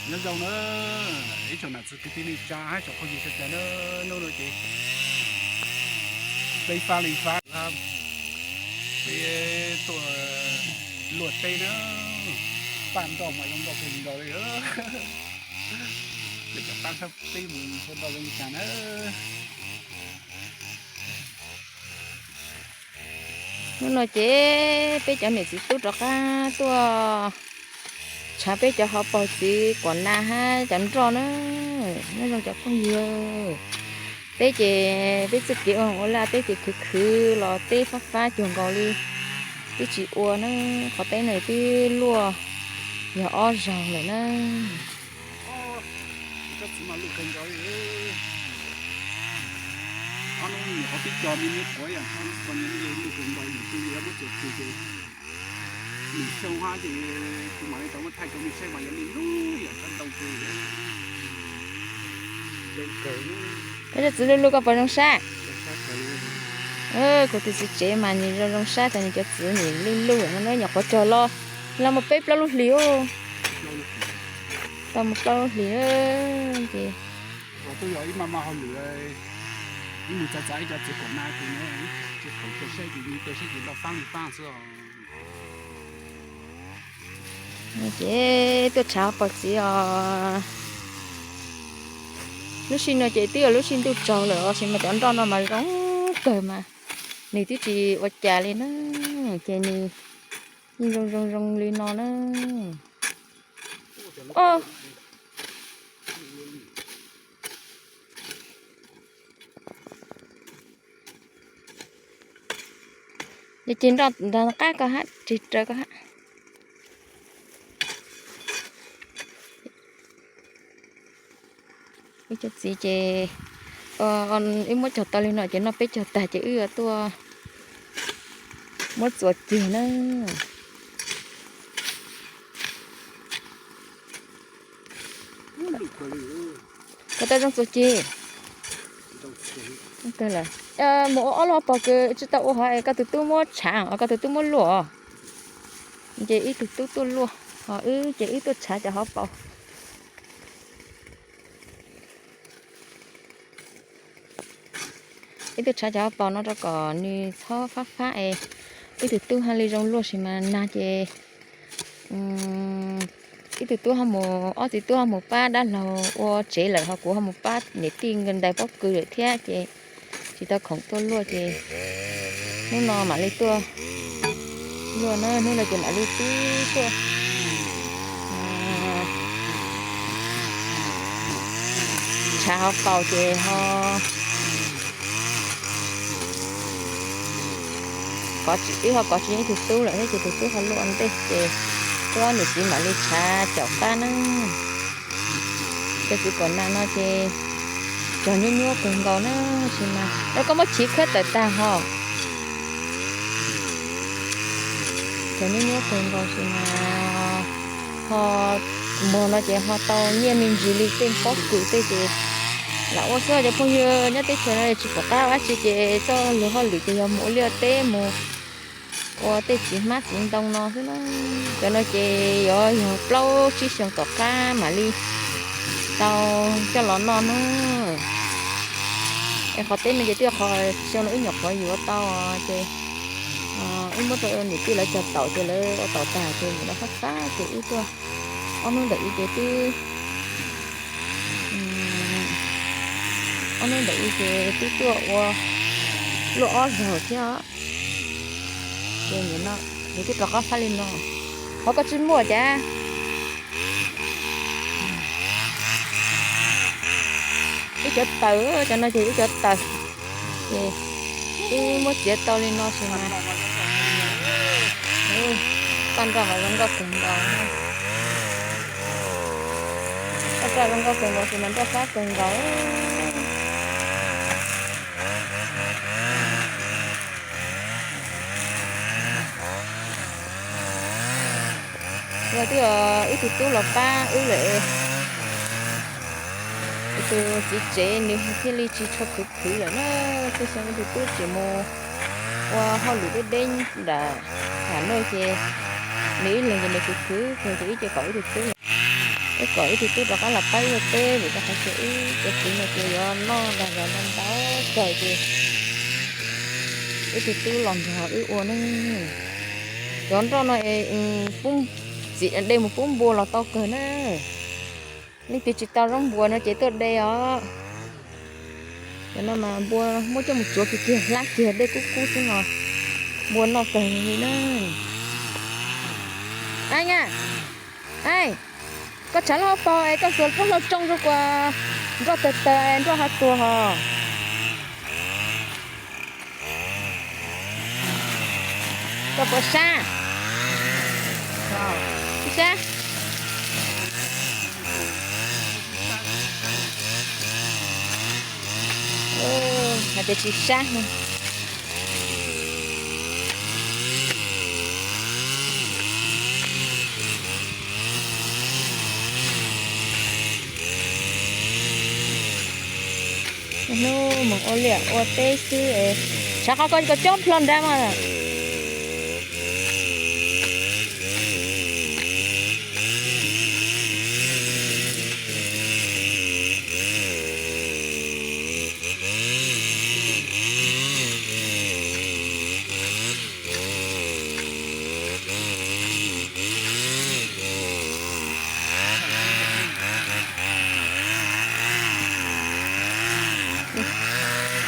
Nyob zoo na ib tsoom nam txiv kwv tij neej tsa hab tsoom phooj ywg sawv daws na, hnub no ces peb fab li fab, peb tuaj luaj teb na, paj nroj mas zoo nkauj kawg nkaus li. Ces cov pab sab peb mus ua nroj zoo li cas na. Hnub no ces peb cov niam txiv tub rov qab tuaj tshav peb cov hauv paus txiv kuam nas hab cov nroj na. Nyob zoo cov phooj ywg, teb ces peb txuj kev ua ua laj teb ces khwv khwv los teb fab fab cuag nkaus li, twb tsis ua na, qhov teb no twb luaj yog ob zaug lawm na. Koj cov txiv luj luj koj puas zoo sab? Kuv tus txiv tsev mas nws zoo zoo sab tas nws cov txiv nws luj luj no nyuam qhuav cog los, los mus peb plaub lub hlis. Tau mus plaub lub hlis ces ces tuaj tshav hauv paus txiv os. Lub sij no ces twb yog lub sij ntuj tsaus lawm os, sis mas cov nroj no mas zoo kawg mas nws twb tsis ua cas li na, ces nws yeej zoo zoo zoo li no na. Ces nroj nrog qab koj hab, ris raws koj hab. Wb cov txiv ces wb muab cog tau li no ces noj peb cog tag ces wb yuav tuaj muab txuas ceg na. Koj tau zoo txuas ceg. Mus ua ob lub hauv paus kws tsis tau ua hov es koj tus tub muab tshav os, koj tus tub muab luaj os. Ces ib tug tub tuaj luaj, ho wb ces wb tuaj tshav cov hauv paus. Ib tug tshav cov hauv paus no rau kom nws txhob fab fab es ib tug tub haj li zoo luaj sis mas nag ces ib tug tub ho mus, ob txiv tub ho mus pab dab laug ua tsev lawm ho kuv ho mus pab niam tij ntais pob kws lawm thiab ces tsis tau khoom tuaj luaj ces hnub no mam li tuaj luaj na, hnub no ces mam li tib tuaj tshav hauv paus ces ho kov tsis, wb ho kov tsis yeej ib tug tub lawm thiab ces tus tub ho luaj ua ntej ces wb ob niam txiv mam li tshav caum qab na. Cov txiv kuam nas no ces cog nyuab nyuab kawg nkaus na, sis mas rau koj muab chiv khawb tawm tag ho. Cog nyuab nyuab kawg nkaus sis mas ho muag no ces ho tau nyiaj me ntsis li tej pob kws tej ces lam ua xwb cov phooj ywg. Nyob teb chaws no tsis pom qab ua dab tsi ces txoj lus hauj lwm ces yog mus ua liaj ua teb mus ua tej txiv hmab txiv ntoo no xwb na. Cov no ces yuav yog plaub tsib xyoos tom qab mam li tau coj los noj na. Es qhov teb no ces twb yog qhov xyoo no wb nyuam qhuav yuav tau ces wb muab rau niam tij lawv cog taum ces lawv ua taum tag ces nim no fab fab ces wb tuaj ob hnub ntawm i ces twb, ob hnub ntawm i ces twb tuaj ua luaj ob zaug thiab. Ces nim no nws twb rov qab fab li no. Qhov koj tsis muaj cas. Wb cov taws, cov no ces wb cov taws. Ces wb muab txiav tau li no sis mas paj nroj mas zoo nkauj kawg nkaus. Paj nroj zoo nkauj kawg nkaus sis mas nroj fab kawg nkaus. Yog twb ib tug tub los pab wb lawm, tus txiv tsev nws thiaj li tsis tshua khwv khwv lawm na. Tej xyoo ib tug tub tseem mus ua hauj lwm deb deb nram Nam Noj ces nws ib leeg ces nws khwv khwv ces wb ces kom ib tug tub. Wb kom wb tus tub rov qab los pab wb ua teb vim rau qhov tias wb cov txiv no ces yuav noj dag zog ntau ntau kawg ces wb tus tub los nrog wb ua ne. Cov nroj no es pub, txiv de mus pub npua los tau kawg na. Leej twg tsis tau zaub npua no ces tuaj de os. Cov no mas npua muab coj mus tsuav kiag kiag hlab kiag dej kub kub xwb no, npua noj kawg li na. Aib na, aib, koj tshav loj paug es koj xuas pob hlau tsoo rau kuas nroj tawg tawg es nroj ho tuag hos. Koj puas sab? Tsis sab. Hais tias tsis sab. Hnub mus ua liaj ua teb xwb es tshav qhov ko koj cob plho nrad mas.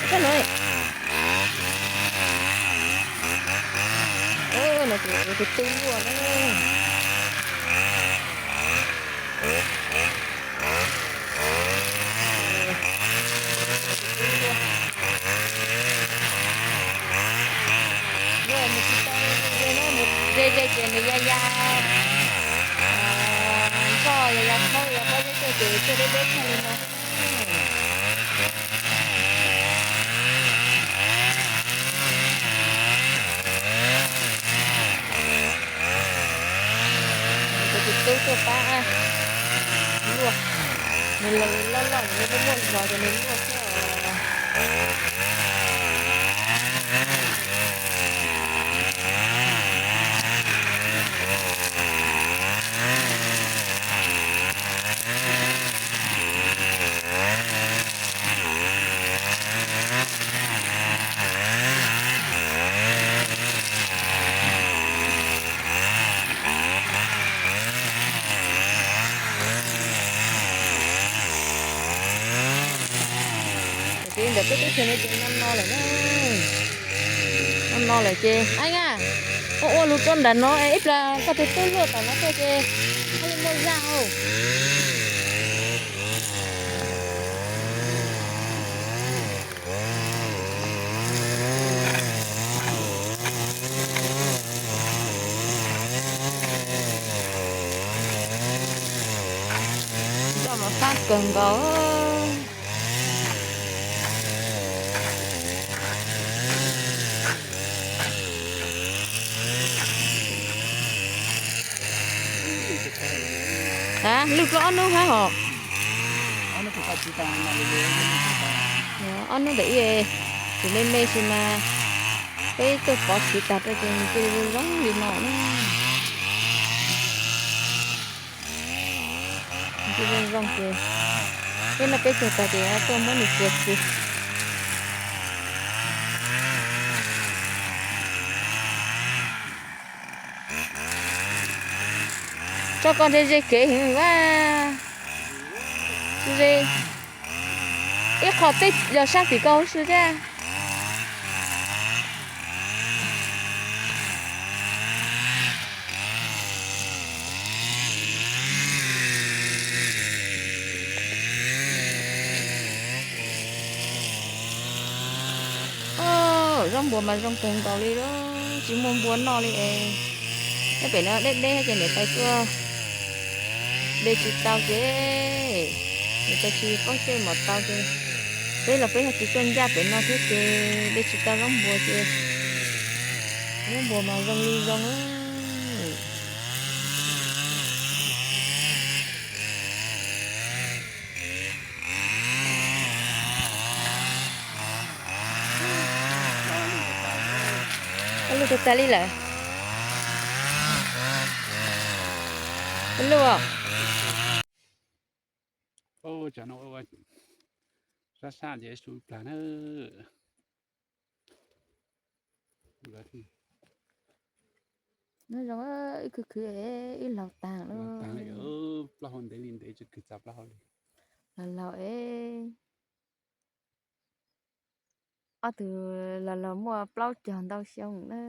Koj no, no tus tus tub luaj na. Ze ze ces nws ya ya, nroj ya ya khaub ya pob zeb tuaj ces tuaj deb deb kiag li no. Kuv tus tub tuaj pab luaj, nws loj loj nws muaj zog ces nws luaj thiab. Ces ntawm peb teb chaws no ces no no lawm na. No no lawm ces, aib na, ua ua lus rau nram no es ib plag koj tus tub luaj tom no tuaj ces thiaj li muaj zaj. Nroj mas fab kawg nkaus. A, lwj plaub ob hnub hab hos. Ob hnub ntawm ib, tus me me sis mas peb tuaj pov txhiv tag rau ces nws cia li zoo zoo li no na. Cia li zoo zoo ces peb noj peb caug tag ces tuaj muab nws txiav txim. Tso koj ze ze kev heev vaj. Ze ib qho tej yog sab tim koj huv si thiab. Zaub npua mas zoo kawg nkaus li lawm, tsis muaj npua noj li es. Nyob pem no deb deb ces niam tais tuaj de tsis tau ces niam tais tsis paub caij mom tau ces peb los peb ho tsis tuaj ncaj pem no thiab ces de tsis tau zaub npua ces zaub npua mas zoo li zoo. Ua luj tag tag li lawm. Ua luj. Tsam no ua sab sab ces su plag na. Nyob zoo, wb khwv khwv es wb laug taag lawm. Plaub hau ntev li ntev tsis khwv txog plaub hau li. Laug laug es, ob tug laug laug muaj plaub caug ntau xyoo na.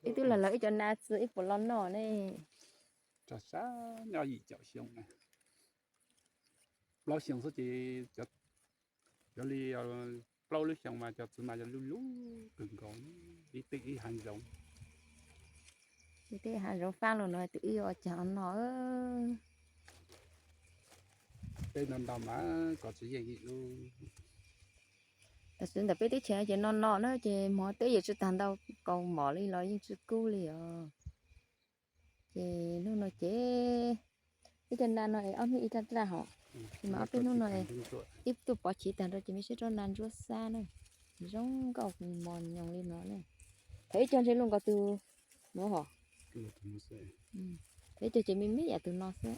Ib tug laug laug ib co nas txwv ib puas los noj ne. Tso sab nyob yim caum xyoo na. Plaub xyoo xwb ces cov li plaub lub xyoo mas cov txwv mas yog lub lub kawg nkaus, ib teg ib hav zoov. Ib teg hav zoov faab los no tus wb yuav ua caag no. Teb no ntau mas kov tsis yeej ib lub. Tam sim ntawm peb teb chaws ces no no na ces mov teb yeej tsis tag ntau, kaus mom li los yeej tsis kub li os. Ces hnub no ces ib co nas no es ob hnub ib raj raj hos, mas ob peb hnub no ib tug pov chiv tag nrho ces me seb rau nas ntsuab xab na, zoo nkauj mos nyoos li no na. Thaum ib co ntshe luaj nkaus tus nuav hos. Thaum ib co ces me me yam tus no xwb,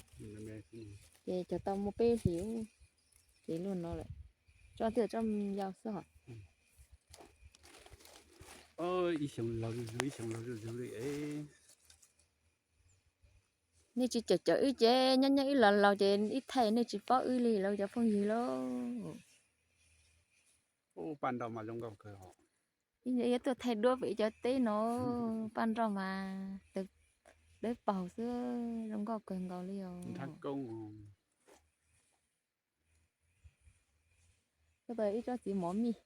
ces cog tau muaj peb hlis ces luaj no lawm, tso twb tsob yau xwb hos. Ib xyoo laug zuj zus, ib xyoo laug zuj zus li es. Nej tsis cawm cawm wb ces nyob nyob wb los laus ces ib thaij nej tsis paub wb li lauj cov phooj ywg lauj. Paj nroj mas zoo nkauj kawg. Ib yog tuaj thaij duab pem ib cov teb no, paj nroj mas dawb paug xwb, zoo nkauj kawg nkaus li os. Koj tau ib tsob txiv mov mij.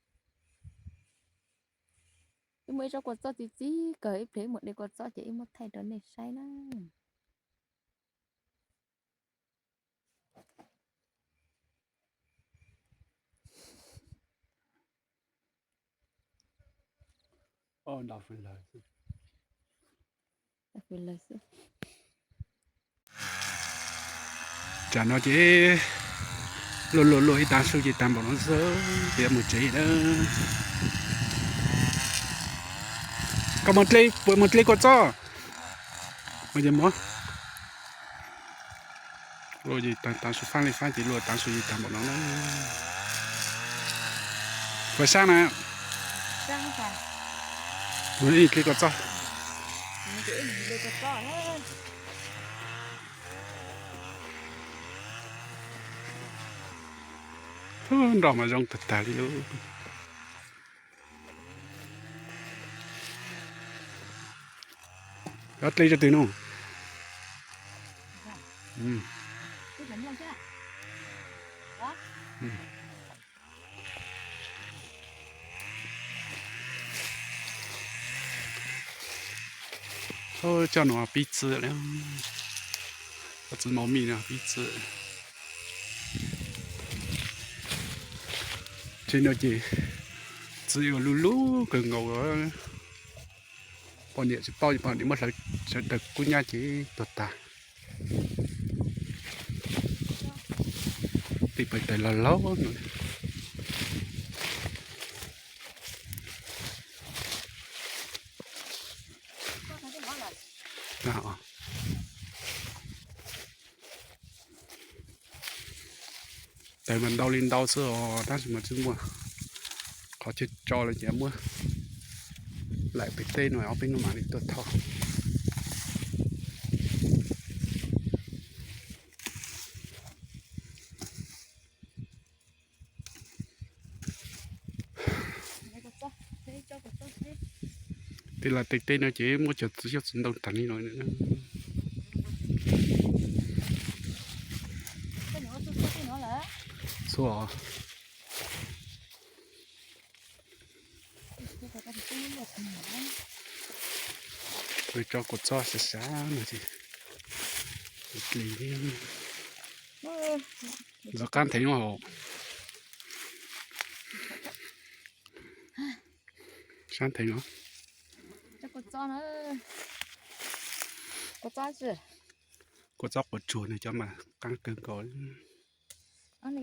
Wb muaj ib tsob kua txob txi txiv kawg, ib pliag wb mus de kua txob ces wb muab thaij rau nej saib na. Tsam no ces luaj luaj luaj ib tag su ces tag npaum no xwb, ces mus tsev na. Koj mus dle, puas mus dle kua txob? Mus ces mus. Luaj ces tag su faab li faab ces luaj tag su ces tag npaum no na. Puas sab na? Mus dle kua txob. Nroj mas zoo tag tag li lauj. Koj dle rau twg no? Tsob no pib txwv li, txwv mov mij no pib txwv. Tsev no ces txwv ua lub lub kawg nkaus. Poj niam tsis paub, poj niam muab hlawv sawv daws kub nyab ces tuag tag. Tej pawg taws laug laug no. Taws mas ntau li ntau xwb os, tab sis mas tsis muaj qhov chaw tso lawm ces muab laim pem teb no ob peb hnub mam li tuaj thauj. Tej laj tej teb no ces muab cov txiv xyoob txiv ntoo tag li no. Txhua. Tso kua txob sav sav no ces dle li. Ntxov qab ntheev no hos. Sab ntheev no. Kua txob quav tsuag no cov mas qab kawg nkaus. Koj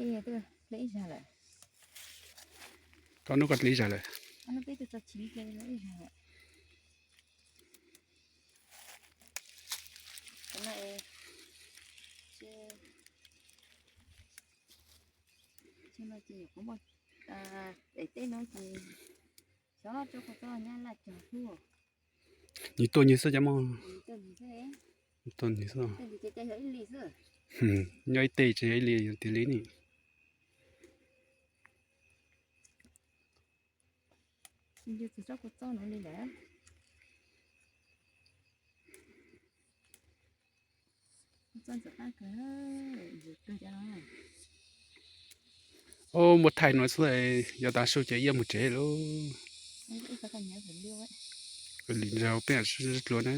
hnub koj dle ib zag lawm. Ib zag. Tus no ces nyuam qhuav muaj daim teb no ces xyov tsob kua txob nyab laj cog hlub. Nws tuaj nws xwb cov mog. Tuaj nws xwb. Tuaj nws xwb. Nyob ib teg tsis yog ib li tiag li ne. Tsis tsob kua txob no li lawm. Ub, muab thaij no xwb, yuav tas su ces yuav mus tsev lauj. Lim ntsaug peb dluav na.